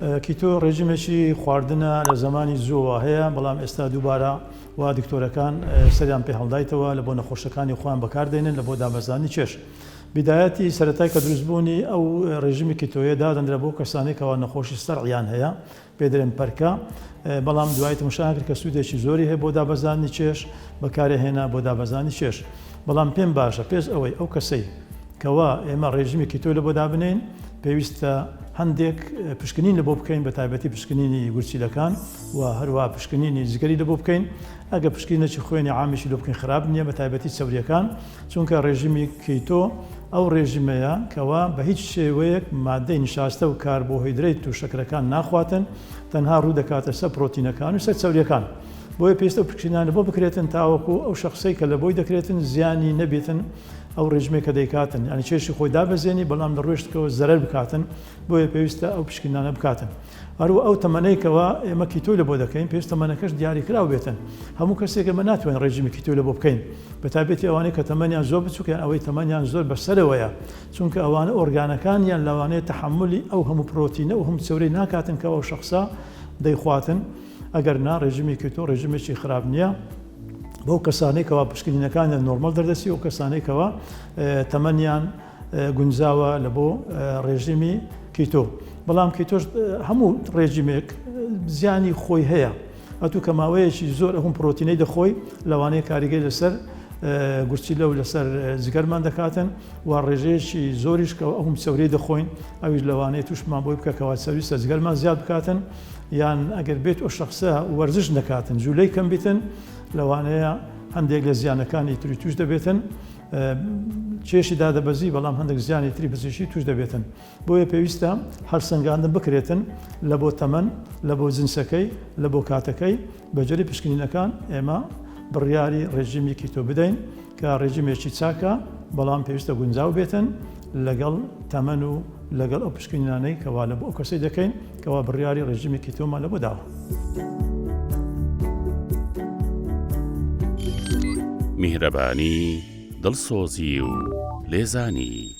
کیتۆ ڕێژیمێکی خواردنە لە زەمانی زووەوە هەیە، بەڵام ئێستا دووبارە وا دکتۆرەکان سەریان پێ هەڵدایتەوە لە بۆ نەخۆشەکانی خۆیان بەکار دێنن لە بۆ دابەزاندنی کێش. بیدایەتی سەرەتای کە دروستبوونی ئەو ڕێژیمی کیتۆیە دادەنرا بۆ کەسانەی کەوا نەخۆشی سەرعیان هەیە پێ دەرێن پەرکە، بەڵام دوایی تەماشایان کرد کە سوودێکی زۆری هەیە بۆ دابەزاندنی کێش بەکارێ هێنا بۆ دابەزاندنی کێش. بەڵام پێم باشە پێش ئەوەی ئەو کەسەی کەوا ئێمە ڕێژیمی کیتۆی لەبۆ دابنێین پێویستە هەندێک پشکنین لەبۆ بکەین بە تایبەتی پشکنینی گورچیلەکان و هەروەها پشکنینی جگەری لەبۆ بکەین ئەگە پشکنینێکی خوێنی عامیشی لۆ بکەین خراپ نییە بە تایبەتی چەوریەکان چونکە ڕێژیمی کیتۆ ئەو ڕێژیمەیە کەوا بە هیچ شێوەیەک مادەی نیشاستە و کاربۆهیدرەیت و شەکرەکان ناخواتن تەنها ڕوو دەکاتە سەر پرۆتینەکان و سەر چەوریەکان بۆیە پێویستە ئەو پشکنینانە بۆ بکرێتن تاوەکو ئەو شەخسەی کە لەبۆی دەکرێتن زیانی نەبێتن ئەو ڕێژمەی کە دەیکاتن یانی کێشی خۆی دابەزێنی بەڵام لە ڕوێشتکەوە زەرەر بکاتن بۆیە پێویستە ئەو پشکنینانە بکاتن هەروە ئەو تەمەنەی کەوا ئێمە کیتۆی لە بۆ دەکەین پێویست تەمەنەکەش دیاریکراو بێتن هەموو کەسێک ئێمە ناتوانین ڕێژیمی کیتۆی لە بۆ بکەین بە تایبەتی ئەوانەی کە تەمەنیان زۆر بچووکە یان ئەوەی تەمەنیان زۆر بەسەرەوەیە چونکە ئەوانە ئۆرگانەکانیان لەوانەیە تەحەمولی ئەو هەموو پرۆتینە و هەموو چەورەی ناکاتن کە ئەو شەخسە دەیخواتن ئەگەر نا ڕێژیمی کیتۆ ڕێژیمێکی خراپ نییە بەو کەسانەی کەوا پشکنینەکانیان نۆرمەڵ دەردەچی ئەو کەسانەی کەوا تەمەنیان گونجاوە لە بۆ ڕێژیمی کیتۆ بەڵام کیتۆش هەموو ڕێژیمێک زیانی خۆی هەیە ئەتوو کە ماوەیەکی زۆر ئەهم پرۆتینەی دەخۆی لەوانەیە کاریگەی لەسەر گورچیلە و لەسەر جگەرمان دەکاتن و ڕێژەیەکی زۆریش کە ئەهم چەوری دەخۆین ئەویش لەوانەیە توشمان بۆی بکە کەوا چەوری سەر جگەرمان زیاد بکاتن یان ئەگەر بێت ئەو شەخسە وەرزش نەکاتن جولەی کەم بیتن لەوانەیە هەندێک لە زیانەکانی تری توش دەبێتن کێشی دادەبەزی بەڵام هەندێک زیانی تری پزیشکی توش دەبێتن بۆیە پێویستە هەڵسەنگاندن بکرێتن لە بۆ تەمەن لە بۆ جنسەکەی لە بۆ کاتەکەی بە جۆری پشکنینەکان ئێمە بڕیاری ڕێژیمی کیتۆ بدەین کە ڕێژیمێکی چاکە بەڵام پێویستە گونجاو بێتن لەگەڵ تەمەن و لەگەڵ ئەو پشکنینانەی کەوا لە بۆ ئەو کەسەی دەکەین کەوا بڕیاری ڕێژیمی کیتۆمان لە بۆ داوە. میهرەبانی، دڵسۆزی و لێزانی.